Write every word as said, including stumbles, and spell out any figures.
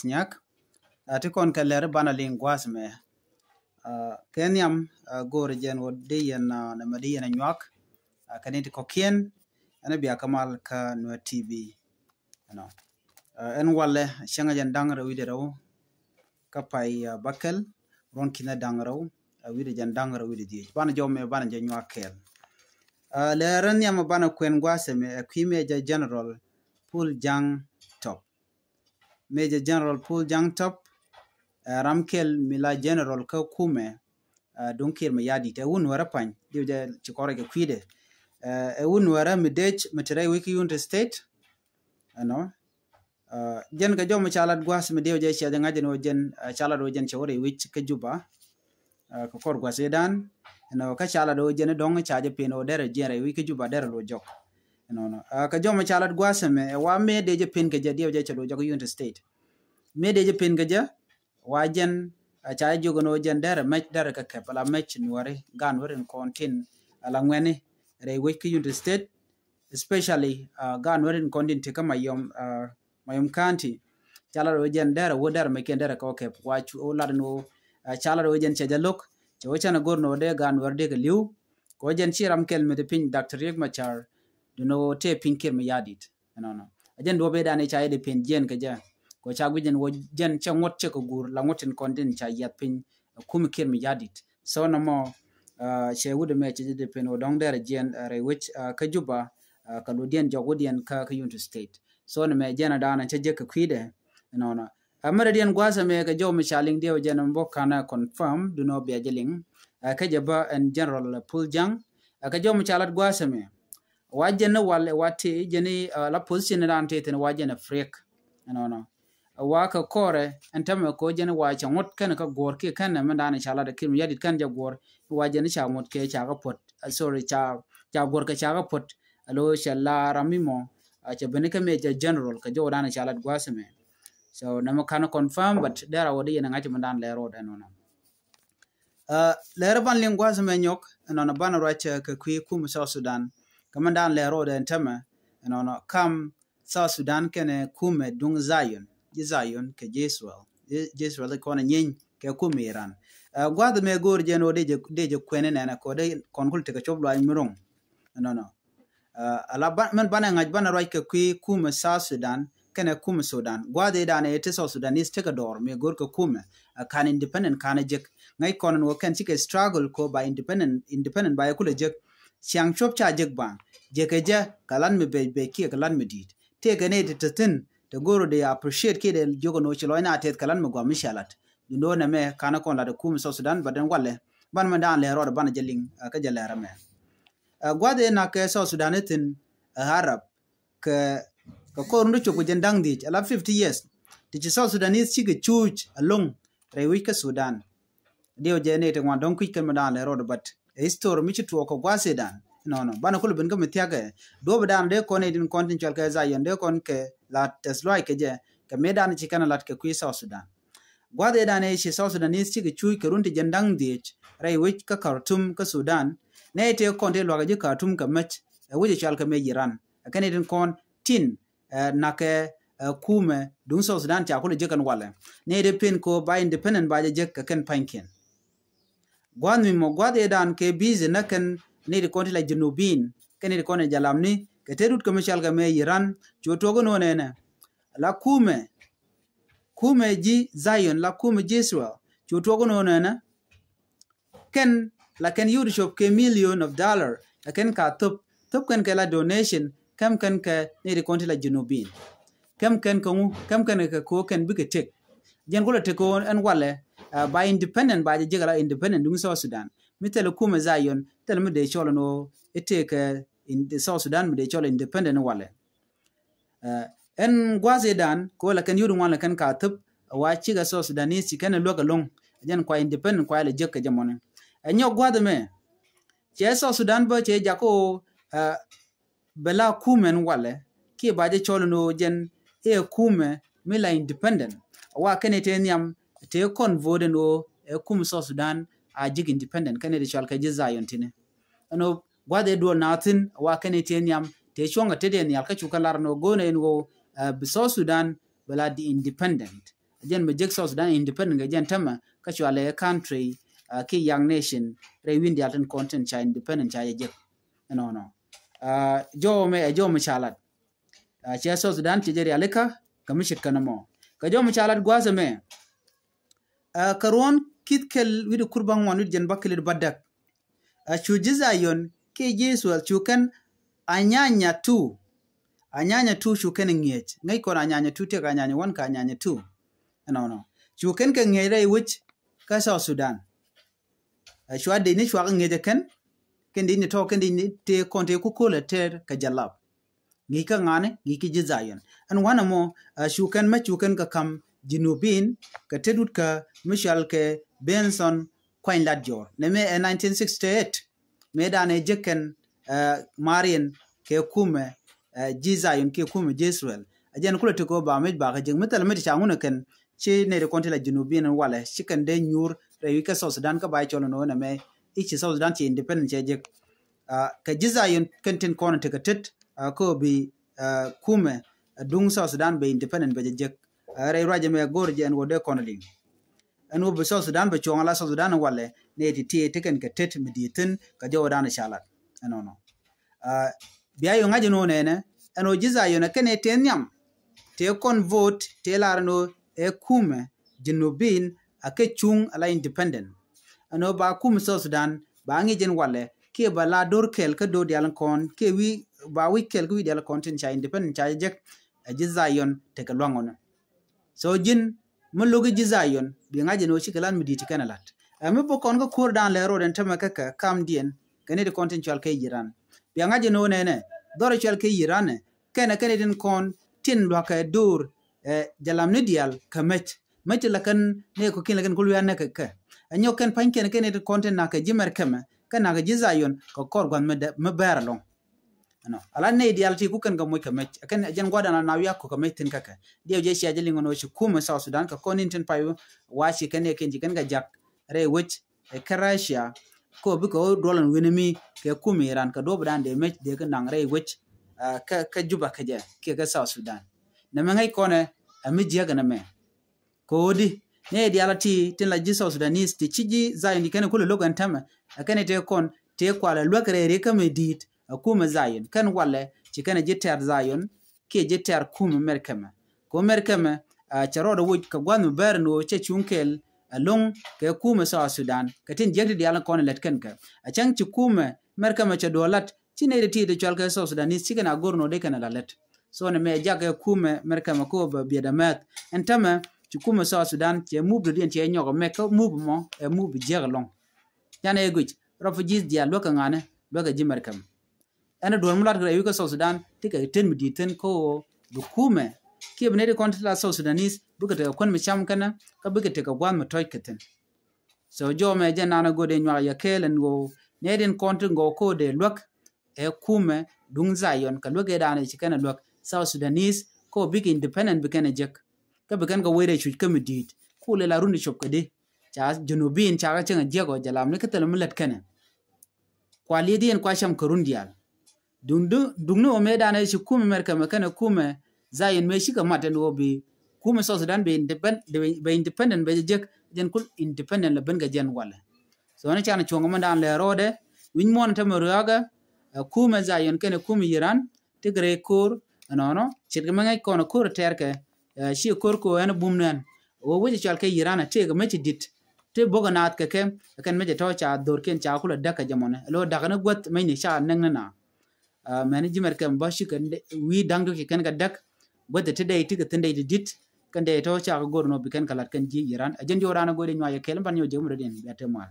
Nyak. Ɛ ti kɔn kɛ lɛr banɛ liŋ gua̱a̱th mɛ. Ɛ kɛ nhiam, ɛ go̱o̱rɛ jɛn wä di yɛn, ɛ nɛ mɛ di yɛn ɛ nyuak. Ɛ kɛ ni ti kɔ̱kiɛn ɛn bia kä mal kä Nuer T V. Ɛnɔ, ɛ ɛn walɛ cäŋɛ jɛn da̱ŋ rɛw wi̱dɛ rɛw kä pay, ɛ bäkɛl ruɔ̱n ki̱n ɛ da̱ŋ rɛw, ɛ wi̱dɛ jɛn da̱ŋ rɛw wi̱dɛ dhiec. Banɛ jɔw mɛ banɛ jɛ nyuak kɛɛl. Ɛ lɛr ɛn nhiam banɛ kuɛn gua̱a̱th mɛ ɛ kui̱ mɛ jɛ General Pul Jaŋ Top. Major General Pul Jaŋ Top, ɛ ram kɛl mi la general kä kumɛ, ɛ duŋ Kiir Mayardit, ɛ wun wärä pany, diw jɛ ci kɔrɛ kɛ kui̱dɛ. Ɛ wun wärä mi dec mi ti rɛy wi̱c kä Unity State. Ɛnɔ, ɛ jɛn kɛ jɔm mi ca lat gua̱a̱th mi diw jɛ ciɛ jɛ ŋa̱c jɛn wä jɛn, ɛ ca lat wä jɛn cɛ wä rɛy wi̱c kä Juba. Ɛ kɛ kɔr gua̱a̱th idan, ɛnɔ, kä ca lat wä jɛn dɔ̱ŋ ca jɛ pin wä derɛ jiɛn rɛy wi̱c kä Juba derɛ lo jɔk. Ɛnɔnɔ, ɛ kɛ jɔm mi ca lat gua̱a̱th mɛ ɛ wa mëë dee jɛ pin kɛ jɛ diw jɛ cɛ lo jɔk Unity State. Mëë dee jɛ pin kɛ jɛ wa jɛn, ɛ ca jɛ jiök ɛn wä jɛn derɛ mɛc derɛ kɛ kɛp ala mɛc nuɔri gan wä rin kɔn tin ala ŋuɛni rɛy wec kä Unity State, especially, ɛ gan wä rin kɔn tin ti kä Mayom, ɛ Mayom County. Ca lat wä jɛn derɛ wä derɛ mɛc kiɛn derɛ kɛ wä kɛp wa cu wä lat ɛn wä, ɛ ca lat wä jɛn cɛ jɛ lo̱k cɛ wä cɛn ɛ go̱r ɛn wä dee gan wä dee kɛ li̱w. Kɛ wä jɛn ci ram kɛl mi ti piny Doctor Riek Machar, dun wä tëë piny Kiir Mayardit. Ɛnɔnɔ, ɛ jɛn duɔ̱p idan i̱ ca yɛ di pin jiɛn kɛ jɛ. Kɛ ca guic jɛn wä jɛn cɛ ŋuɔ̱t cɛ kɛ guur la ŋuɔ̱t tin kɔn tin ca yiath piny ɛ kumi Kiir Mayardit. So nɔmɔ, ɛ cɛ wut ɛmɛ cɛ jɛ di pin wä dɔ̱ŋ derɛ jiɛn, ɛ rɛy wec, ɛ kä Juba, ɛ kɛ ludiɛn jɔk wä diɛn kä kä Unity State. So nɔmɛ jɛn ɛ daanɛ cɛ jek kɛ kui̱dɛ. Ɛnɔnɔ, ɛ mɛrɛ diɛn gua̱a̱th ɛmɛ kɛ jɔw mi ca liŋ diɛw jɛn ɛm bok kanɛ confirm dun wä bia jɛ liŋ. Ɛ kä jɛ bä ɛn General Pul Jaŋ. Ɛ kɛ jɔw mi ca lat gua̱a̱th ɛmɛ wa jɛn ni wal ɛ wa ti jɛn ni, ɛ la position dan ti thin wa jɛn ɛ friek. Ɛnɔnɔ, ɛ wa kɛ kɔrɛ ɛn tämɛ ko jɛn wa cɛ ŋuɔ̱t kɛn kä guɔ̱r kiɛ kɛn ɛmɛ dan ca lat ɛ Kiir Mayardit kɛn jɛ guɔ̱r wa jɛn ca ŋuɔ̱t kɛ ca kä puɔt, ɛ sorry, ca ca guɔ̱r kɛ ca kä puɔt. Ɛ lo cɛ la ram mi mɔ, ɛ cɛ beni kɛ mɛ jɛ general kɛ jɔw dan ca lat gua̱a̱th ɛmɛ. So nɛmɛ kan confirm, but derɛ wä di yɛn ŋa̱c mi dan lɛ road ɛnɔnɔ. Ɛ lɛr ban liŋ gua̱a̱th mɛ nyɔk ɛnɔnɔ banɛ ruac kɛ kui̱ kum South Sudan. Kɛ mɛn dan lɛ road ɛn tämɛ ɛnɔnɔ kam South Sudan kɛnɛ kumɛ duŋ Zion, ji̱ Zion kɛ ji̱ Israel, ji̱ Israel kɔn ɛ nyieeny kɛ kumɛ Iran. Ɛ gua̱a̱th mɛ go̱o̱r jɛn wä dee jɛ kuɛn inɛnɛ kɛ wä dee kɔn kul tekɛ cop luac mi ro̱ŋ. Ɛnɔnɔ, ala mɛn banɛ ŋa̱c banɛ ruac kɛ kui̱ kumɛ South Sudan kɛnɛ kumɛ Sudan. Gua̱a̱th idan ɛ ti South Sudanese tekɛ dɔɔr mi go̱o̱r kɛ kumɛ ɛ kan independent kan ɛ jek. Ŋäc kɔn ɛn wä kɛn cikɛ struggle ko ba independent, independent ba ɛ kulɛ jek. Ciaŋ cuɔp ca jek ba jek kɛ jɛ kɛ lat mi bec bec kiɛ kɛ lat mi di̱i̱t. Tëëkɛ ni ti te thi̱n te go̱o̱r dee appreciate kiɛ dee jiök ɛn wä ci lɔcna a tɛth kɛ lat mi gɔaa mi cia lat. Duundɛ wä nɛmɛ kan ɛ kɔn lat ɛ kumɛ South Sudan, but ɛn walɛ ban mɛ dan lɛ rɔɔdɛ banɛ jɛ liŋ ɛ kä jɛ lɛr ɛmɛ. Ɛ gua̱th ɛ nak kɛ South Sudan ithin ɛ Arab kɛ kɛ kɔr run ti cop kɛ jɛn da̱ŋ dhiec ala fifty years. Ti ci South Sudanese cikɛ cuuc aloŋ rɛy wi̱c kä Sudan. Diɛw jɛ ni ti ŋuan dɔ̱ŋ kui̱c kɛn mi da̱a̱n lɛ road, but ɛ history mi ci tuɔɔk kɛ gua̱th idan. Nɔnɔ banɛ kul ben kä mi thia̱kɛ duɔ̱p idan dee kɔn itin kɔn tin cual kɛ Zion dee kɔn kɛ la tɛth luac kɛ jɛ kɛ mi dan ci kɛn lat kɛ kui̱ South Sudan. Gua̱th idan ɛ ci South Sudanese cikɛ cuuc kɛ run ti jɛn da̱ŋ dhiec rɛy wi̱c kä Khartoum kä Sudan. Nɛ ite kɔn ti luakä ji̱ Khartoum kɛ mec ɛ wi̱c ɛ cual kɛ mec Iran. Ɛ kɛn itin kɔn tin ɛ nakɛ ɛ kumɛ duŋ South Sudan ca kulɛ jek kɛn walɛ. Nɛ ite pen ko ba independent ba jɛ jek kɛ kɛn pa̱nykiɛn. Gua̱th mi mɔ gua̱th idan kɛ busy nä kɛn nɛ iti kɔn ti la Junubin kɛn iti kɔn ɛ jalamni kɛ te rut kɛ mi cual kɛ mec Iran. Cu tuɔk inɔ nɛnɛ la kumɛ kumɛ ji̱ Zion la kumɛ ji̱ Israel. Cu tuɔk inɔ nɛnɛ kɛn la kɛn yut cop kɛ million of dollar la kɛn ka thop thop kɛn kɛ la donation kɛm kɛn kɛ nɛ iti kɔn ti la Junubin. Kɛm kɛn kɛ ŋu kɛm kɛn kɛ ko kɛn bikɛ tek. Jɛn kulɛ tek ko ɛn walɛ ba independent ba jɛ jek la independent duŋ South Sudan. Mi thil kumɛ Zion thil mi dee cɔl ni wä itek kɛ South Sudan mi dee cɔl independent walɛ. Ɛn gua̱th idan ko la kɛn yut ŋuan la kɛn ka thop wa cikɛ South Sudanese ci kɛn luäk aloŋ. Jɛn kua independent kua ilɛ jek kɛ jɛ mɔni. Ɛ nyɔk gua̱th mɛ cɛ South Sudan bä cɛ jako bɛ la kumɛ ni walɛ kiɛ ba jɛ cɔl ni wä jɛn ɛ kumɛ mi la independent. Wa kɛn ite nhiam te kɔn vote ni wä ɛ kumɛ South Sudan a jik independent kɛn ite cɔl kɛ ji̱ Zion tini. Ɛn wä gua̱th ɛ duɔl na thi̱n wa kɛn ite nhiam te cuɔ̱ŋ ɛ tet ɛ nhial kä cukɛ lar ni wä go̱o̱n ɛ in wä bi South Sudan bɛ la di independent. jɛn mɛ jek South Sudan independent kɛ jɛn tämɛ kä cualɛ country kiɛ young nation rɛy wi̱n diaal tin kɔn tin ca independent ca jɛ jek. Ɛnɔnɔ jɔw mɛ ɛ jɔw mɛ ca lat. Cɛ South Sudan cɛ jɛ rialikä kɛ mi ce̱tkɛ nɔmɔ kɛ jɔw mɛ ca lat gua̱a̱th ɛmɛ. Kä ruɔ̱n ki̱th kɛl wi̱cdɛ kur bäŋuan wi̱cdɛ jiɛn bäkɛl wi̱cdɛ bädäk. Cu ji̱ Zion kiɛ ji̱ Israel cu kɛn anyanya tu. Anyanya tu cu kɛn ŋi̱eec ŋäc kɔn anyanya tu tiɛk anyanya wan kɛ anyanya tu. Ɛnɔnɔ cu kɛn kɛ ŋi̱eec rɛy wec kä South Sudan. Cua dec ni cua kɛ ŋi̱eec ɛ kɛn kɛn dec ni tɔ̱ kɛn dec ni tëë kɔn tëë kukolɛ tɛɛr kɛ jalap. Ŋi̱i̱c kä ŋa̱ni ŋi̱i̱c kä ji̱ Zion. Ɛn wanɛ mɔ cu kɛn mɛ cu kɛn kɛ ka̱m Jinubin kɛ tet wut kä mi cɔal kɛ Benson Kuany Lat Jɔr. Nɛ mëë ɛ nineteen sixty eight mëë danɛ jek kɛn mariɛn kɛ kumɛ ji̱ Zion kiɛ kumɛ ji̱ Israel. Ɛ jɛn kulɛ ti kɛ ba mec ba kɛ jek mi thɛl mi ti ca ŋun ɛ kɛn ci nɛy ti kɔn ti la Jinubin ɛn walɛ ci kɛn dee nyuur rɛy wi̱c kä South Sudan kä ba cɔl ɛn ɣöö nɛ mɛ i̱ ci South Sudan ci independent cɛ jek. Kɛ ji̱ Zion kɛn tin kɔn tekɛ tet kä bi kumɛ duŋ South Sudan bɛ independent bɛ jɛ jek. Rɛy ruacɛ mɛ go̱r jɛ ɛn wä dee kɔn liŋ ɛn wä bi South Sudan bɛ cuɔ̱ŋ ala South Sudan walɛ nɛ ti ti ti kɛn kɛ tet mi di̱i̱t thi̱n kɛ jɔwä dan ca lat. Ɛnɔnɔ bia yɔ ŋa̱c ɛn wä nɛnɛ ɛn wä ji̱ Zion ɛ kɛn ɛ tëë nhiam tëë kɔn vote tëë lar ɛn wä ɛ kumɛ Jinubin a kɛ cuŋ ala independent. Ɛn ɣöö ba kum South Sudan ba ŋi̱c ɛn walɛ kiɛ ba la do̱r kɛl kä do̱r dial kɔn kiɛ wi̱i̱ ba wi̱c kɛl kä wi̱i̱ dial kɔn tin ca independent ca jek. Ɛ ji̱ Zion tekɛ luaŋ ɣɔnɔ. So ji̱n mi lo̱k i̱ ji̱ Zion bi ŋa̱c ɛn ɣöö cikɛ lat mi di̱i̱t ti kɛn ɛ lat. Ɛ mi bä kɔn kä kuäär dan lɛ ro̱d ɛn tämɛ kä kɛ kamdiɛn kɛ ni ti kɔn tin cual kɛ Iran. Bia ŋa̱c ɛn ɣöö nɛnɛ dhɔr cual kɛ Iran ɛ kɛnɛ kɛnɛ tin kɔn tin lua̱kɛ do̱r ɛ jalam ni dial kɛ mec. Mec ti la kɛn ni kɔ kin la kɛn ku luɛɛn nɛ kɛ kɛ ɛ nyɔk kɛn pa̱ny kɛn kɛnɛ tin kɔn tin na̱kɛ ji̱ Mɛrkɛmɛ kɛ na̱kɛ ji̱ Zion kɛ kɔr gua̱th mi bɛɛr ɛlɔ̱ŋ. Ɛnɔ ala nɛy dial ti ku kɛn kɛ moc kɛ mec ɛ kɛn ɛ jɛn gua̱dan la na wiak kɔ kɛ mec thi̱n kɛ kɛ diɛw jɛ cia jɛ liŋ ɛn ɣöö ci kumɛ South Sudan kɛ kɔn in tin pay wa ci kɛn ni kɛn ci kɛn kɛ jak rɛy wec ɛ kä Russia kɛ ɣöö bikɛ ɣöö duɔl ɛn wi̱n mi kɛ kum Iran kɛ duɔ̱p dan dee mec dee kɛ naŋ rɛy wec. Kä Juba kɛ jɛ kiɛ kɛ South Sudan. Nɛ mɛ ŋäc kɔnɛ ɛ mi jiäk ɛn ɛmɛ. Kɛ ɣöö di nɛ diaal a ti tin la ji̱ South Sudanese ti ci ji̱ Zion di kɛn kulɛ lo̱k ɛn tämɛ ɛ kɛn tëë kɔn tëë kualɛ luäk rɛy riek kä mi di̱i̱t ɛ kumɛ Zion kɛn walɛ ci kɛn ji̱ tɛ̈r Zion kiɛ ji̱ tɛ̈r kumɛ Mɛrkɛmɛ. Kɛ ɣöö Mɛrkɛmɛ cɛ rɔɔdɛ woc kɛ gua̱th mi bɛr ni ɣöö cɛ cuŋ kɛɛl ɛlɔ̱ŋ kɛ kumɛ South Sudan kɛ tin jiäk ti diaal kɔn lät kɛn kɛ. A cäŋ ci kumɛ Mɛrkɛmɛ cɛ duɔl lat ci nɛy ti ti ti cual kɛ South Sudanese ci kɛn a go̱r ni ɣöö dee kɛn a la lät. So ni mɛ jak kɛ kumɛ Mɛrkɛmɛ kɛ ɣöö bɛ biɛt a mɛth ɛn tämɛ ci kumɛ South Sudan cɛ mup dɔ̱diɛn cɛ nyɔk ɛmɛ kä mup mɔ ɛ mup jiäk ɛlɔ̱ŋ. Can ɛ guic refugees diaal luäk kɛ ŋa̱nɛ luäk kɛ ji̱ Mɛrkɛmɛ. Ɛn duɔ̱ɔ̱r mi lat kɛ rɛy wi̱i̱ kä South Sudan ti kɛ ten mi di̱i̱t thi̱n kä ɣöö bi kumɛ kiɛ bi nɛy ti kɔn ti la South Sudanese bikɛ tekɛ kuän mi cam kɛnɛ kä bikɛ tekɛ gua̱a̱th mi tɔ̱c kɛ thi̱n. So jɔmɛ jɛ nan a go̱o̱dɛ nyuak yɛ kɛɛl ɛn ɣöö nɛy tin kɔn ti ŋɔw ko̱o̱dɛ luäk ɛ kumɛ duŋ Zion kɛ luäk ëëdan ɛ ci kɛn ɛ luäk South Sudanese kä ɣöö bikɛ independent bi kɛn ɛ jek. Kä bi kɛn kɛ wec rɛy cuc kä mi di̱i̱t ku lɛ la run cop kɛ di ca Junubin ca kɛ cieŋ ɛ jiɛk ɔ jɛ lam ni kä thilɛ mi lät kɛnɛ. Kua lieth yɛn kua cam kɛ run diaal. Duŋni ɣöö mëë danɛ ci kumɛ Mɛrkɛmɛ kɛnɛ kumɛ Zion mëë cikɛ mat ɛn ɣöö bi kumɛ South Sudan bɛ independent bɛ jɛ jek jɛn kul independent lɛ ben kɛ jɛn walɛ. So ni can cuɔ̱ŋ mɛ dan lɛ ro̱o̱dɛ wi̱ny muɔ̱n tämɛ röögɛ. Kumɛ Zion kɛnɛ kumɛ Iran ti kɛ rɛy ko̱r ɛnɔnɔ ce̱tkɛ mɛ ŋäc kɔn ko̱r tɛɛrkɛ. Ci ko̱r kɛ ɣöö ɛn bum nɛn ɣöö wec cual kɛ Iran ɛ tëëkɛ mɛ ci di̱t. Ti bok ɛ naath kɛ kɛ kɛn mecɛ tɔ̱ ca dhorkiɛn ca kulɛ däk kɛ jɛ mɔnɛ lo da̱k ni guäth mecni ca näk ni na. Mɛni ji̱ Mɛrkɛmɛ bä cikɛ wi̱i̱ da̱ŋ ti kɛ kɛn kɛ däk. Guäth ti dɛy ti kɛ thi̱n dɛy ti di̱t kɛn dɛy tɔ̱ ca kɛ go̱r nɔ bi kɛn kɛ la̱t kɛn ji̱ Iran ɛ jɛn jiɔk raan ɛ go̱r i̱ nyuac ɛ kɛl in ban nyɔk jek mi rɔ̱diɛn bia te mal.